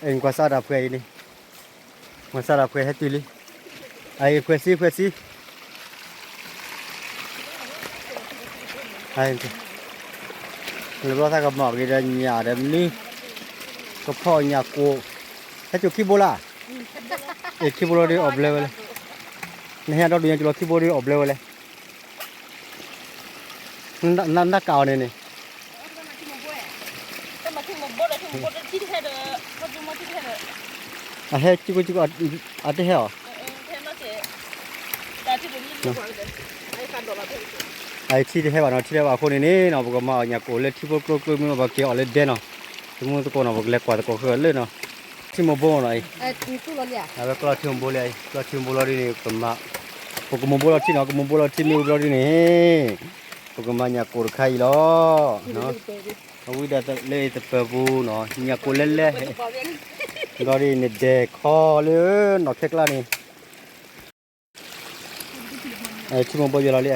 ကွၢ်စးတၢ်ဖှဲးအံၤန့ၣ်, ကွၢ်စးတၢ်ဖှဲးဟဲတုၤလံ, အအံၤဖှဲးဆံ ဖှဲးဆံ, လၢဘျီသးကမၤက့ၤဒီးညၣ်ဒီးမနုၤ, ကဖီၣ်ညၣ်ကိၣ်, ဟဲစိာ်ခံဘိလၢ, အ့ၣ် ခံဘိလီၤဒီးအီၣ်ဘျၢဝဲလဲၣ်, နဟဲဒီဒူၣ်ညါစိာ်လီၤခံဘိဒီးအီၣ်ဘျၢဝဲလဲၣ် နကးအီၤန့ၣ်န့ၣ်, အဟဲကၠူကၠူကၠူ, အတဟဲအီၤ, အထံတဟဲဘၣ်နီၤ, ထံတဟဲဘၣ်နီၤ, ထံတဟဲဘၣ်အဃိန့ၣ်န့ၣ်နီၤ ပကမၤအီၣ်ညၣ်ကိၣ်လၢထံဖိကျိကျိမ့ၢ်ဘၣ်ပှၤက့ၤအီၣ်လၢဒဲနီၤ, သမူသကိးနီၤ ပကလဲၤကွၢ်သကိးဃုာ်လၢနီၤ, ထံမိၢ်ဘိနီၤအံၤ, အဝဲကျီထံမိၢ်ဘိလံအံၤ, ကျီထံမိၢ်ဘိလီၤဒ်န့ၣ် ပကမၤ, ပကမိၢ်ဘိလီၤထံနီၤ, ကမိၢ်ဘိလီၤထံမ့ၢ်ဝံၤဘျီဒ်န့ၣ်, ပကမၤညၣ်ကိၣ်တခါအံၤလီၤ. အဝံဒၣ်လၢသပၢၤပူၤနီၤ ညၣ်ကိၣ်လဲလဲ, ဘျီဒ်န့ၣ်ဒဲခီလၢနီၢ်ခဲကျါန့ၣ်, ထံမိၢ်ဘိယွၤလီၤလံ, တီ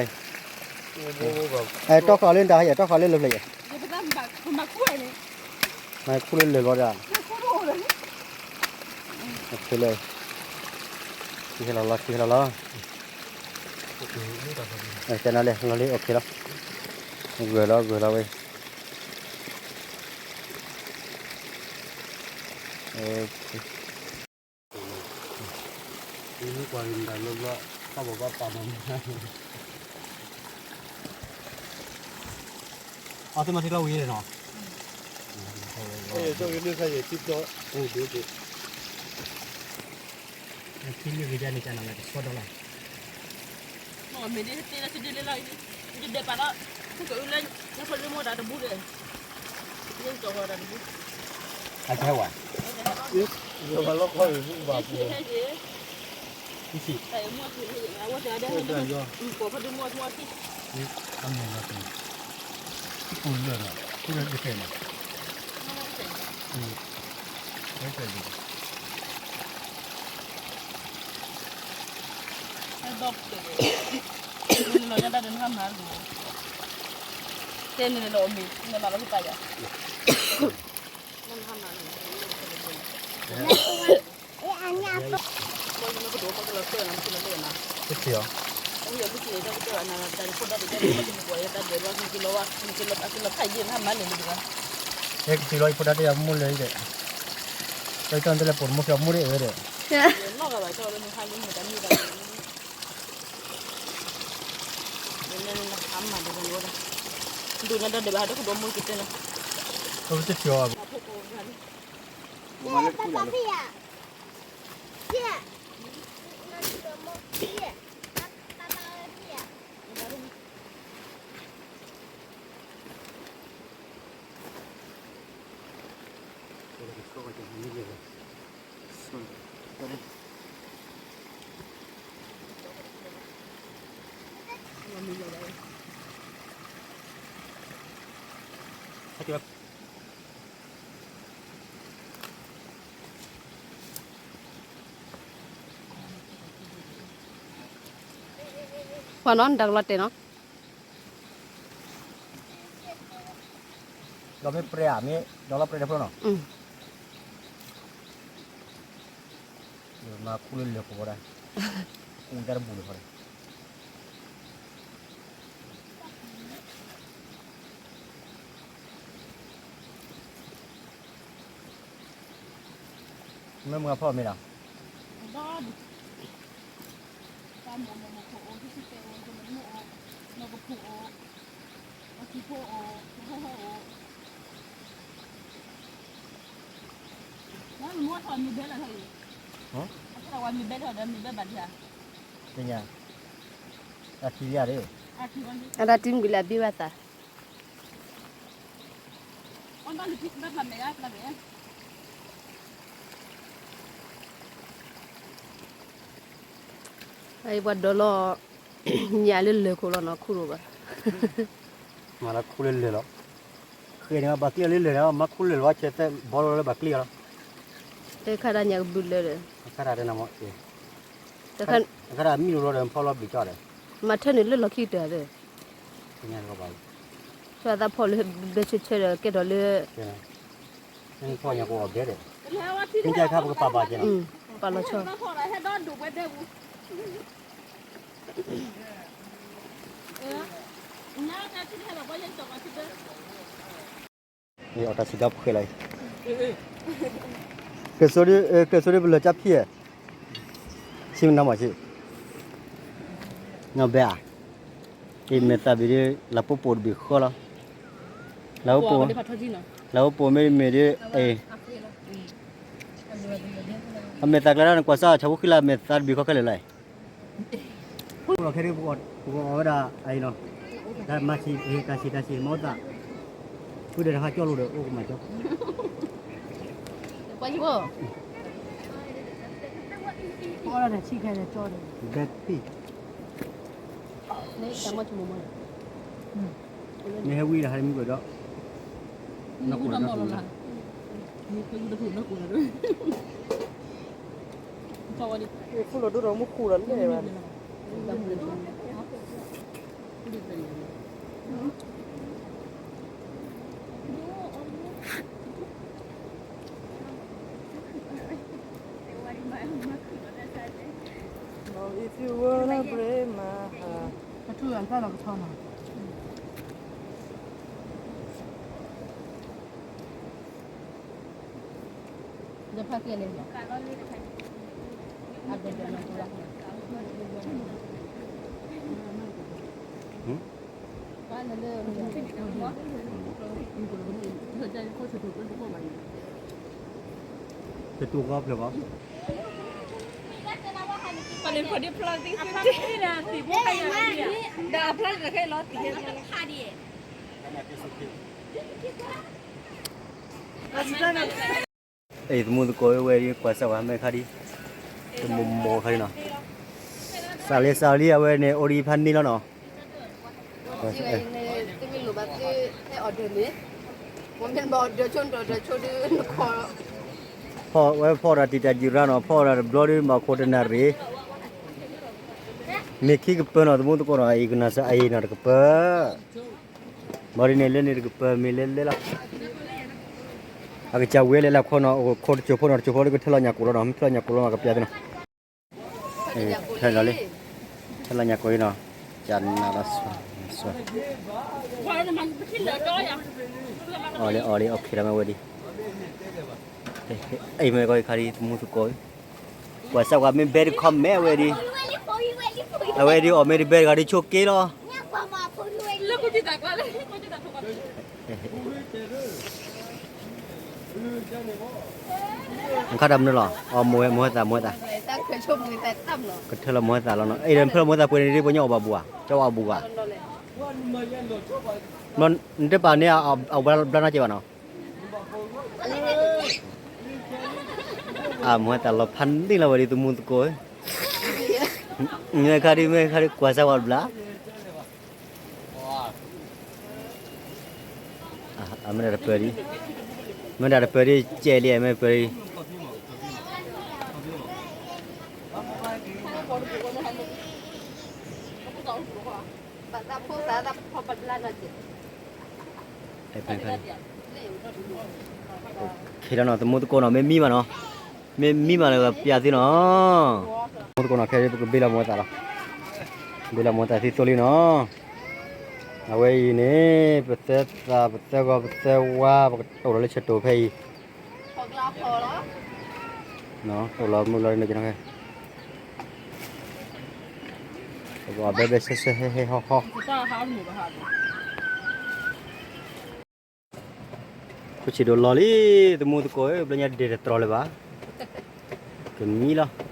ဃာ်လၢနတၢ်ဟဲယဲၢ် တီဃာ်လၢလၢပျၢၤယဲၢ်, မၤခူလၢလၢာ်ဘျီဒီး, လၢ, ထံဟဲလီၤလီၤ ထံဟဲလီၤလီၤ, ကနၤလဲၣ်လီၤလံ OK လီၤ, ဂၢၢ်လီၤ ဂၢၢ်လီၤဝဲ ကွၢ်လၢတၢ်လီဘျီ, အသ့ၣ်မၤထံကျီဝံၤလဲၣ်နီၤ, ထံလံဂ့ၤဒ်န့ၣ်ကနၤမ့ၢ်တဆီဒီလီၤ, မ့ၢ်ဒ်တ့လၢတဒ်လဲၣ်လီၤ, ယဒဲးပာ်လီၤ, ဖုကအုလၢ, လၢဖိလၢမိၢ်တၢ်တဘူးဒီး, လၢကီၢ်ဝဲတၢ်တဘူး, အကဟဲဝဲ, လၢလီၤခီ, ဟဲက့ၤ, ဟဲက့ၤ, အဝဲတၢ်ဒဲး, ကိးဖးဒိၣ်မိၢ်အထူအထံး, ကိၢ်လၢာ်နီၤ ကိၢ်လၢာ်တကဲနီၤ, လီၤညါတၢ်ဒုးနဟါမၢ်, တဲန့ၣ်လီၤအီၤမ့ၢ်, နမၤလီၤကပာ်ယၤ, နဟါမၢ်, ကထံၣ်အီၤ, ကထံၣ်လီၤ ယဖိဒါတဲယၤမိၢ်လဲၣ်ဒီး, တၢ်ကတၢၢ်တလဲၣ်ပိာ်တမိၢ်ဖျဲးမိၢ်ဒ့ၣ်အၢဒီး, ဒိၣ်ညါဒီးဘၣ်ဟးတခိၣ်ဒီမိၢ်ကတဲလီၤ, တထံၣ်အီၤ, ပှၤနီၤ နတၢ်ကလီၤတဲာ်နီၤ, ဒီးမ့ၢ်ပြဲအမ့ၢ် ဒီးလီၤပြဲတဖျိနီၤ, မၤခူလၢလၢာ်ကိးဝဲဒၣ်, ကူတၢ်တဘူၣ်လၢၤဃီဒီး မ့ၢ်မုၢ်ဖီၣ်မ့ၢ်ဒီး, တညါ, တၢ်ထံလၢယၤ, အတၢ်ထံမုၢ်လၢအဘ့ၣ်ဘၣ်သး ပှၤဒိးလီၤ, ညၣ်လၢလၢာ်ခိၣ်လီၤနီၤ ခူၣ်လိာ်ဘၣ်, မၤလၢခူလၢလၢာ်လီၤ, ဃဲန့ၣ်ဘၣ်ကျံၣ်အီၤလၢလၢာ်န့ၣ် မၤခူလၢလၢာ်လီၤ ဆဲးသဲဘီလီၤလၢဘၣ်ကျံၣ်အီၤလီၤ, တခါဒၣ်ညၣ်ကဘုးလၢာ်ဒီး, တခါဒၣ်, တခါဒၣ်မံၣ်လိၤလီၤဒီး ဖီလီၤဘံၣ်ကၠီဒီး, မၤထၢန့ၣ်လၢလီၢ်ခံကတၢၢ်ဒီး, ကသးဖီၣ်လၢဘဲဆၢဆၢဒီးကဲထီၣ်လၢ ဖီၣ်ညါကအိၣ်ဘဲဒဲး, မ့ၢ်ကဲခါပကပာ်ဘၣ်ကဲနီၤ, ပာ်လီၤဆီ အီၣ်တၢ်ဆံးဒီဖှဲလီၤအံၤ, ကျဲးစိဒ် ကျဲးစိဒ်ပလၢာ်ကၢ်ဖံးဧါ, ဆံမနၤမၤဆံ, နီၢ်ဘဲဧါ, အံၤမဲာ်သးဘ့ၣ်ဒ် လၢပိာ်ပိာ်တဘ့ၣ်ဃီလီၤ, လၢပိာ်, လၢပိာ်မ့ၢ်မ့ၢ်ဒ်, အမဲာ်သးကျါဒၣ်နကွၢ်စၢ် ဆၣ်ဖိဃံလၢ် မဲာ်သးတဘ့ၣ်ဃီခဲလၢာ်လီၤ. ပကအိၣ်ဝဲဒၣ်အံၤနီၤ, တၢ်မၤဆံး တၢ်ဆံး တၢ်ဆံး မၤအိၣ်သး, ဃုဒၣ်တဟါကၠီလိာ်ဒီး အိၣ်ကမၤကၠီ, ဘဲဖံး, မ့ၢ်ဟဲဝံၤဒီး ဟဲမုၢ်ကဒီး, နီၢ်ကိၣ်ဒီး ဖူလီၤဒိၣ်ဒီးမူခိၣ်ဒီးလဲၣ်ဘၣ်. တတူၢ်ဃီဖျၢၣ်ဃီ, အံၤ သမူသကိးဝဲဒ် ကွၢ်စၢ်ဝဲမ့ၢ်ခါဒ်, တမိၢ်မိၢ်ခါဒ်နီၤ, စးလံစးလံအဝဲန့ၣ် အိၣ်ဒ်ဖးန့ၢ်လီၤနီၤ. ဖီၣ်ဝဲဖီၣ်ဒီးတံာ်တာ်ယံၤရၣ်နီၤ, ဖီၣ်ဒီးတဘျီဒ်မၤခိၣ်တနၣ်ရံၣ်, မ့ၢ်ခံကပၢၤနီၤ သမူသကိးနီၤ, အံၤကနၣ်စၢ်အံၤနီၤတကပၢၤ ဘၣ်ဒ်န့ၣ်လၢန့ၣ်တကပၢၤမ့ၢ်လဲလဲလီၤ. အကစၢ်ဝံၤလဲၤလၢခိၣ်နီၤ, အိၣ်ခိၣ်တစိၢ်ဖိနီၤ, တစိၢ်ဖိလၢကထၢလီၤညၣ်ကိၣ်လီၤနီၤ, မ့ၢ်ထၢလီၤညၣ်ကိၣ်လီၤနီၤ ကပျးသ့နီၤ. ထၢလီၤလံ, ထၢလီၤညၣ်ကိၣ်အံၤနီၤ, ကနၣ်လီၤ, အီၣ်လံအီၣ်လံ အီၣ်ခံလီၤမ့ၢ်ဝဲဒ်, အံၤမ့ၢ်ကီၢ်အံၤခါဒ် သမူသကိး ကွၢ်စၢ်ဝဲမ့ၢ်ဘဲ တခီမဲအဝဲဒ်, အဝဲဒ်အီၣ်မ့ၢ်တဘဲတဂၤဒ်ဆိးက့လီၤ. ခါတၢ်မနုၤလီၤ, အီၣ်မိၢ်ဝဲမိၢ်ဝဲသးမိၢ်ဝဲသး, ကထၢလီၤမိၢ်ဝဲသးလီၤနီၤ, အံၤဒီးဖၢလီၤမိၢ်ဝဲသးပှဲၤန့ၣ်ဒ်ပှၤညီအီၣ်ဘၣ်ဘူးဧါ, ကၠီအီၣ်ဘူးဧါ, နတပာ်န့ၢ်အဘျါနီၢ်ကဲဘၣ်နီၤ. အမိၢ်ဝဲသးလီၤဖးန့ၢ်လီၤဝဲဒ်သမူသကိး, မ့ၢ်ခါဒ်မ့ၢ်ခါဒ်ကွၢ်စၢ်ဝဲတဘျီ အမ့ၢ်ဒၣ်တပၢၤဒ်, မ့ၢ်ဒၣ်တပၢၤဒ်ကဲလံ မ့ၢ်ပၢၤဒ်, ခဲလၢာ်နီၤ သမူသကိးနီၤ မ့ၢ်မံမးနီၤ, မ့ၢ်မံမးလၢပျးသ့နီၤ, သမူသကိးနီၤ ခဲအံၤပကဘ့ၣ်လီၤမိၢ်သးလီၤ, ဘ့ၣ်လီၤမိၢ်သးသံသိလံနီၤ, အဝဲအံၤန့ၣ် ပသၢသး ပသၢဂီၤ ပသၢဝါ ပကတိၢ်လီၤလၢဆၢတိၤဖဲအံၤ, တိၢ်လီၤမုၢ်လီၤန့ၣ်က့ၤနီၤ, ပကအီၣ်ဘဲဘဲဆှဲဆှဲဟဲဟဲဟီၣ်ဟီၣ် ခိၣ်ဆံးဒိၣ်လီၤလံ, သမူသကိးဧၢ, ဘျီညါဒဲးတတြီလၢၤဘၣ်, ကမံလီၤ.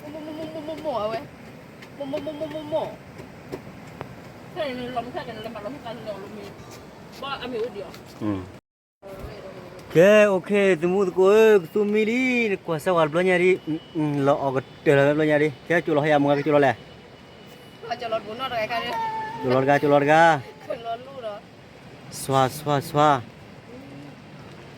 မိၢ်မိၢ်မိၢ်မိၢ်မိၢ်မိၢ် အဝဲ, မိၢ်မိၢ်မိၢ်မိၢ်မိၢ်မိၢ်မိၢ်, ခဲအံၤန့ၣ် လီၤမုၢ်ခဲကနံၤလၢမၤလီၤမုၢ်ကါလီၤလီၤမ့ၢ်, ဘၣ်အမ့ၢ်အိၣ်ဒံးအီၤ, အ ကဲ OK သမူသကိးဧၢ, ကသူမံလံ, နကွၢ်စၢၤဝဲတဘျီညါဒံး, လီၤအီၣ်ကတၢၢ်လီၤတဘျီညါဒံး, ကဲ ကၠိလီၤဟဲယမုၢ်ဂၤ ကၠိလီၤလဲၣ်, ကၠိလီၤတဂၤ ကၠိလီၤတဂၤ, ဆွါ ဆွါ ဆွါ,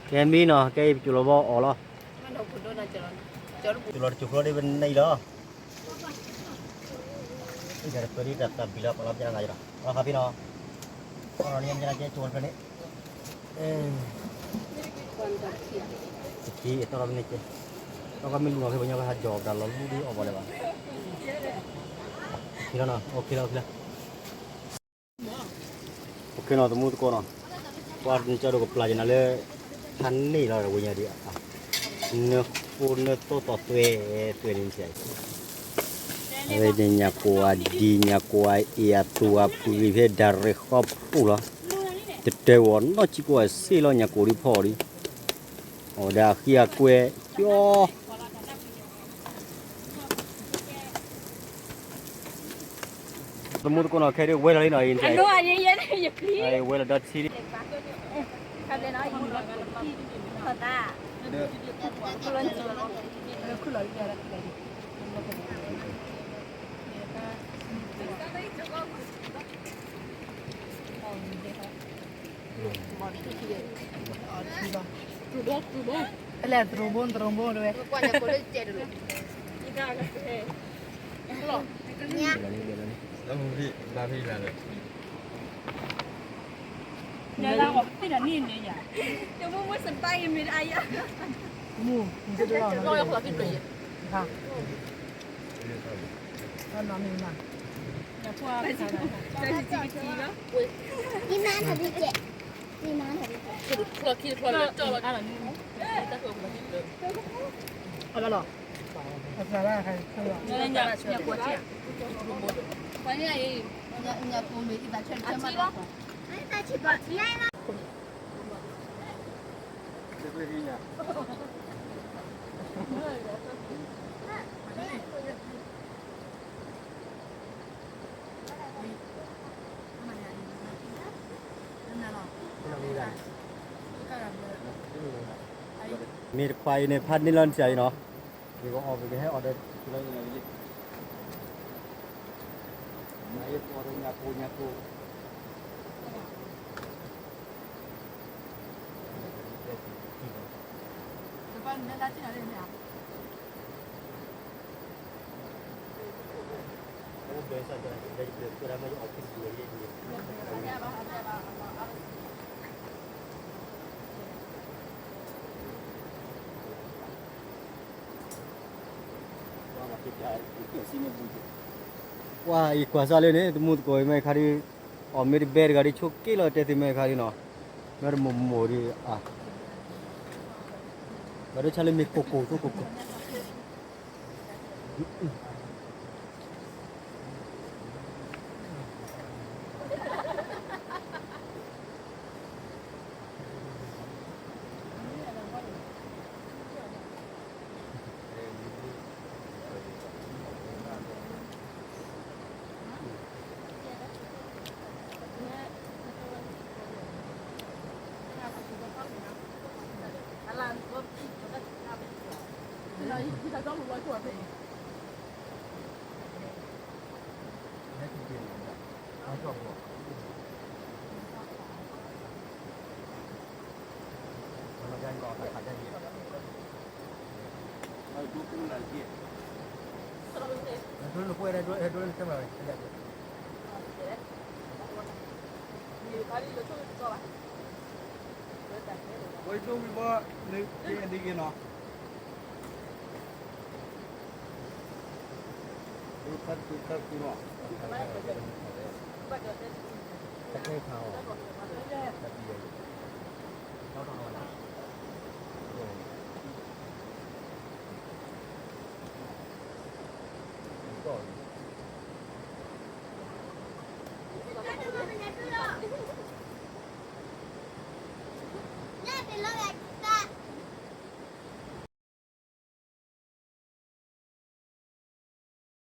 ကဲမံနီၤ ကဲအံၤပကၠိလီၤဘီအီၣ်လီၤ, ကၠိလီၤတကၠိဖျိဒ်ပနံၣ်လီၤ တပၢဒ်တၢ်သးဘံၣ်လီၤ ပှၤလီၤပျဲနၤယဒီး ပှၤလီၤဖးဖံနီၤ ပှၤလီၤန့ၣ် မ့ၢ်ကဲကၠိတဖျၢၣ်န့ၣ် တက့ၢ် အတီၢ်ထီၣ်ဖဲန့ၣ်ကဲ တီၢ်ကီမ့ၢ်လူၤလီၤဖဲပညီကဟးကၠီၤပတၢ်လီၤလူဒ်အီၣ်ဘၣ်လၢၤဘၣ် ခံလီၤနီၤ OK လီၤ OK လီၤ OK နီၤ သမူသကိးနီၤ ပှၤနကၠီဒိၣ်ကပျၢ်က့ၤနၤလၢ ဖးန့ၢ်လီၤဝဲညါဒံး နဖိနသိၣ်တီၢ်သွဲသွဲန့ၣ် အဝဲညါကိးအဒံ ညါကိးအအ့ၣ်အသူၣ်အပှ့ၤဖဲဒၣ်ရဲၣ်ဃီပူၤလီၤ, တတၢၢ်ဝီၤနီၢ်ဆံးကိးအစ့လီၤ ညါကိးဒ်ဖီၣ်ဒံး, အဝဲဒၣ်အဃံအကွဲၢ် ကၠီ သမူသကိးနီၤ ခဲဒ်ဝဲလီၤလံနီၤ အံၤ ဝဲလီၤဒီးထံလံ အလဲၤတရိဘိတရိဘိတဝဲ မူ မ့ၢ်တခွါအံၤန့ၣ် ဖးန့ၢ်လီၤနစၤအံၤနီၤ, ယကအီၣ် ပကဟဲအီၣ်ဒီး လၢညါကိ ညါကိ ပှၤအံၤကွၢ်စၢ်လၢန့ၣ် သမူသကိးအံၤမ့ၢ်ခါဒ် အီၣ်မ့ၢ်တဘဲတဂၤဒ်ဆိးက့လီၤတဲသ့ၣ်မ့ၢ်ခါဒ်နီၤ, မ့ၢ်တမိၢ်မိၢ်ဒ်အါ, ဘၣ်ဒိဆါလၢမ့ၢ်ကိၢ်ကိၢ်ဆိကိၢ်ကိၢ် ဝဲဒိၣ်ဝံၤဘီ နက့ၤဒ်က့ၤနီၤ ဒိၣ်ခါတက့ၤခါတက့ၤနီၤ တၢ်ခဲခါအီၤ တၢ်ဘံၣ်အီၤ